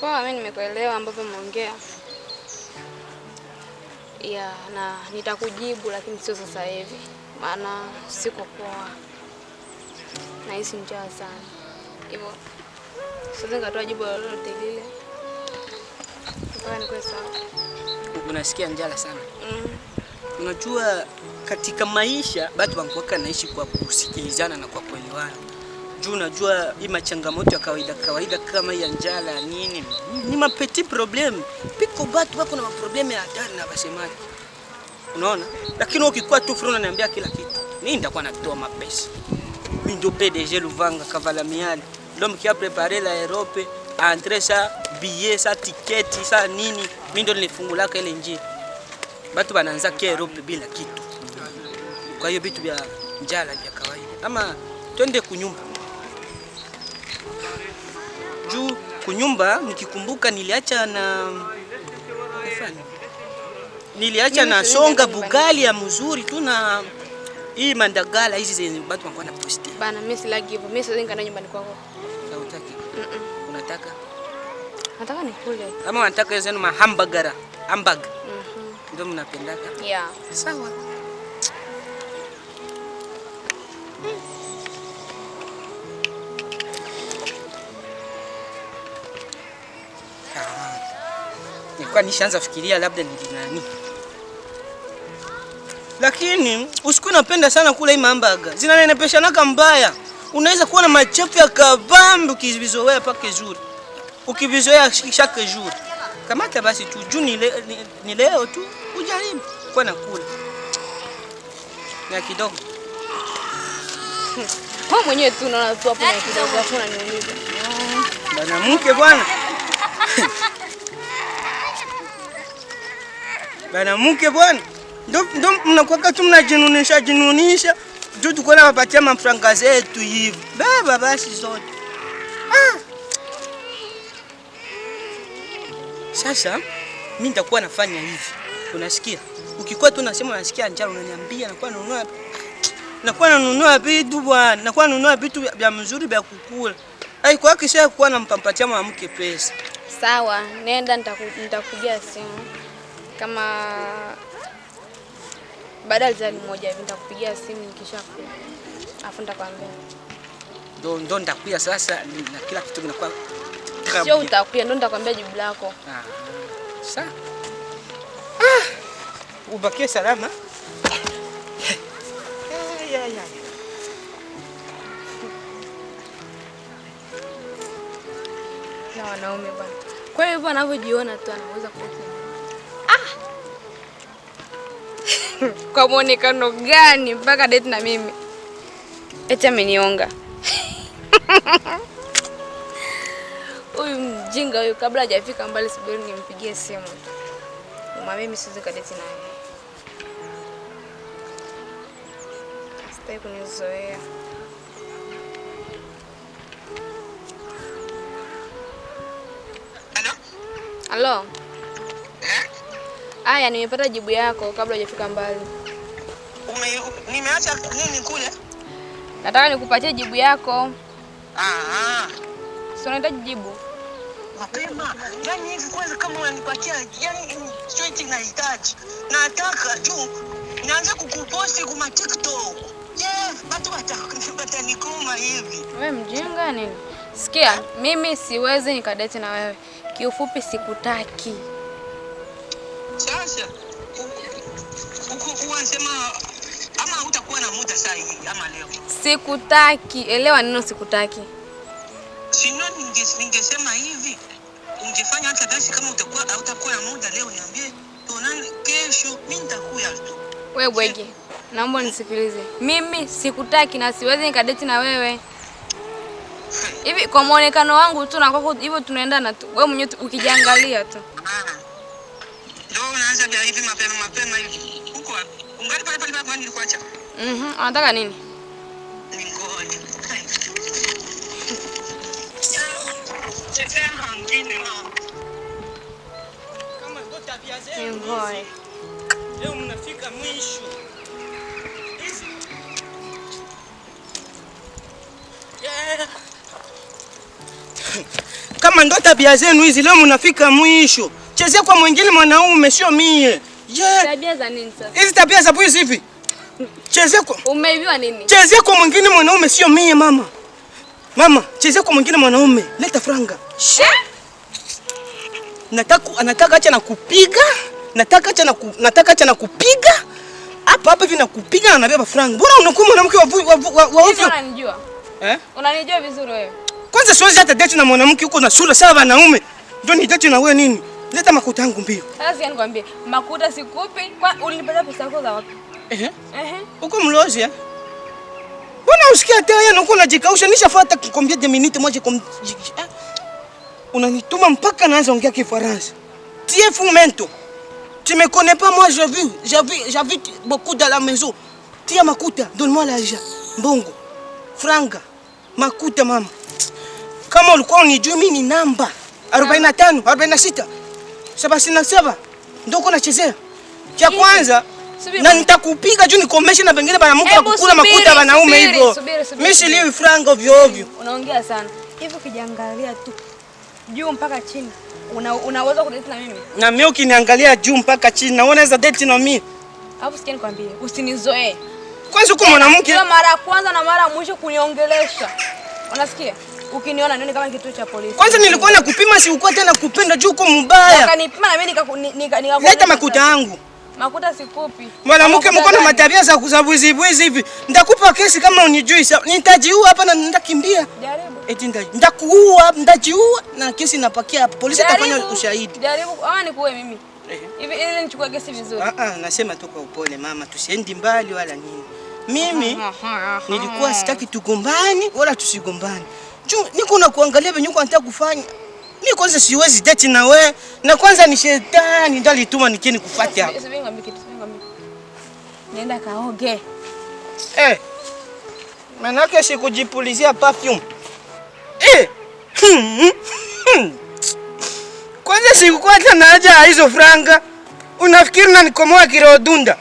Poa, mimi nimekuelewa ambavyo umeongea. Ya, na nitakujibu lakini sio sasa hivi. Maana siko poa. Nahisi njaa sana. Hivyo siwezi nikatoa jibu lolote lile. Mpaka nikuwe sawa. Unasikia njala sana? Unajua katika maisha watu wanakuwa naishi kwa kusikilizana na kwa kuelewana. Juu unajua hii machangamoto ya kawaida kawaida kama ya njala nini ni ma petit problème. Piko watu wako na maproblème ya hatari na basemaji. Unaona? Lakini ukikuwa tu free unaniambia kila kitu. Mimi nitakuwa natoa mapesa. Mimi ndio PDG Luvanga Kavala Miali. L'homme qui a préparé la Europe, entrée sa billet, sa ticket, sa nini. Mimi ndio nilifungulaka ile njia. Watu wanaanza kia Europe bila kitu. Kwa hiyo vitu vya njala vya kawaida. Ama twende kunyumba. Juu kunyumba nikikumbuka niliacha na nafanya. Niliacha na songa bugali ya mzuri tu na hii mandagala hizi zenye watu wanakuwa na posti. Bana, mimi silagi hivyo. Mimi siwezi nikaenda nyumbani kwako. Hautaki? Unataka? Nataka nikule. Kama unataka hizo zenu mahamburger, hamburger. Ndio mnapendaka? Yeah. Sawa. Nilikuwa nishaanza fikiria labda ni nani. Lakini usiku napenda sana kula hii hamburger. Zinanenepeshanaka mbaya. Unaweza kuwa na machafu ya kabambi ukivizoea paka zuri. Ukivizoea chaque jour. Kamata basi tu juu ni leo tu ujaribu kwa nakula. Na kidogo. Wewe mwenyewe tu unaona tu hapo na kidogo hapo unaniumiza. Bana mke bwana. Bana mke bwana. Ndo mnakuwa tu mnajinunisha jinunisha. Juu tuko na wapatia mafranga zetu hivi. Beba basi zote. Sasa mimi nitakuwa nafanya hivi. Unasikia? Ukikuwa tu unasema unasikia njaa unaniambia nakuwa nanunua. Nakuwa nanunua vitu bwana, nakuwa nanunua vitu vya mzuri vya kukula. Ai kwa kisha kuwa nampampatia mwanamke pesa. Sawa, nenda nitakupigia simu. Kama baada ya saa moja hivi nitakupigia simu nikishakuja. Afu nitakwambia. Ndo nitakuja sasa na kila kitu kinakuwa Sio utakuja, ndo nitakwambia jibu lako. Sawa. Ubakie salama. Ay, ay, ay. Na wanaume bwana. Kwa hiyo hivyo anavyojiona tu anaweza kutoka. Kwa muonekano gani mpaka date na mimi? Eti amenionga. Huyu mjinga huyu kabla hajafika mbali subiri nimpigie simu tu. Mama mimi siwezi kadeti naye. Sitaki kunizoea. Halo? Halo? Aya, nimepata jibu yako kabla hujafika mbali. Nimeacha nini kule? Nataka nikupatie jibu yako. Si unahitaji jibu? Mapema. Yaani hivi kwanza kama unanipatia, yaani straight nahitaji. Nataka tu nianze kukuposti kwa TikTok. Yeah, watu watanikoma hivi. Wewe mjinga nini? Sikia, mimi siwezi nikadate na wewe. Kiufupi sikutaki. Sasa unasema ama hutakuwa na muda saa hii ama leo? Sikutaki, elewa neno sikutaki. Sino ningesema hivi, ungefanya hata basi kama hautakuwa na muda leo niambie tuonane kesho, mimi nitakuja tu. Wewe bwege, naomba unisikilize. Mimi sikutaki na siwezi nikadate na wewe. Hivi kwa muonekano wangu tu na kwako hivyo tunaendana tu. Wewe mwenyewe ukijiangalia tu. Ndio unaanza vya hivi mapema mapema hivi. Uko wapi? Ungali pale pale pale nilikuacha. Unataka nini? Ningoje. Kama ndo tabia zenu. Ningoje. Leo mnafika mwisho. Hizi. Yeah. Kama ndo tabia zenu hizi leo mnafika mwisho. Chezea kwa mwingine mwanaume sio mie. Yeah. Tabia za nini sasa? Hizi tabia za bwizi hivi. Chezea kwa Umeibiwa nini? Chezea kwa mwingine mwanaume sio mie mama. Mama, chezea kwa mwingine mwanaume. Leta franga. Nataka acha na kupiga. Nataka acha na kupiga. Hapa hapa hivi nakupiga na nabeba franga. Mbona unakuwa mwanamke wa Hivi ovyo? unanijua? Eh? Unanijua vizuri wewe. Kwanza siwezi hata date na mwanamke huko na sura sawa wanaume. Ndio ni date na wewe nini? Leta makuta yangu mbio. Sasa sikia nikwambie, makuta sikupi. Kwa ulinipatia pesa yako za wapi? Ehe. Ehe. Uko mlozi eh? Mbona usikia hata yeye uko unajikausha? Nishafuata combien de minutes moi je comme unanituma mpaka naanza ongea Kifaransa. Tu es fou mento. Tu me connais pas moi, j'ai vu, j'ai vu, j'ai vu beaucoup dans la maison. Tia makuta, donne-moi l'argent. Mbongo. Franga. Makuta mama. Kama ulikuwa unijui mimi ni namba 45, 46, 77 ndio uko nachezea. Cha kwanza Subiri. na nitakupiga juu nikomeshe na pengine banamuka Hebu kukula makuta subiri, wanaume subiri, hivyo. subiri, subiri, Mimi subiri. siliwi franga ovyo ovyo. Unaongea sana. Hivi ukijiangalia tu juu mpaka chini, unaweza kudate na mimi? Na mimi ukiniangalia juu mpaka chini na unaweza date na mimi. Alafu sikia nikwambie, usinizoee. Kwanza uko mwanamke. Hiyo mara ya kwanza na mara ya mwisho kuniongelesha. Unasikia? Ukiniona nione kama kituo cha polisi. Kwanza nilikuwa nakupima si ukuwa tena kupenda juu uko mbaya. Ukanipima na mimi nika Leta makuta yangu. Makuta sikupi. Mwanamke Makuta mko na gani? matabia za kuzabwizi bwizi hivi. Nitakupa kesi kama unijui. Nitajiua hapa na nitakimbia. Jaribu. Eti nitakuua, nitajiua na kesi napakia hapa. Polisi atafanya Jaribu. ushahidi. Jaribu. Ah, nikuue mimi. Hivi ili nichukue kesi vizuri. Ah ah, nasema tu kwa upole mama, tusiendi mbali wala nini. Mimi nilikuwa sitaki tugombane wala tusigombane. Juu niko na kuangalia venye uko nataka kufanya. Mimi kwanza siwezi date na wewe, na kwanza ni shetani ndio alituma nikie nikufuate hapa. Subiri nikwambie kitu, subiri nikwambie. Nenda kaoge. Eh. Manake sikujipulizia perfume. Eh. Kwanza sikukuwa hata na haja ya hizo franga. Unafikiri unanikomoa kiroho dunda?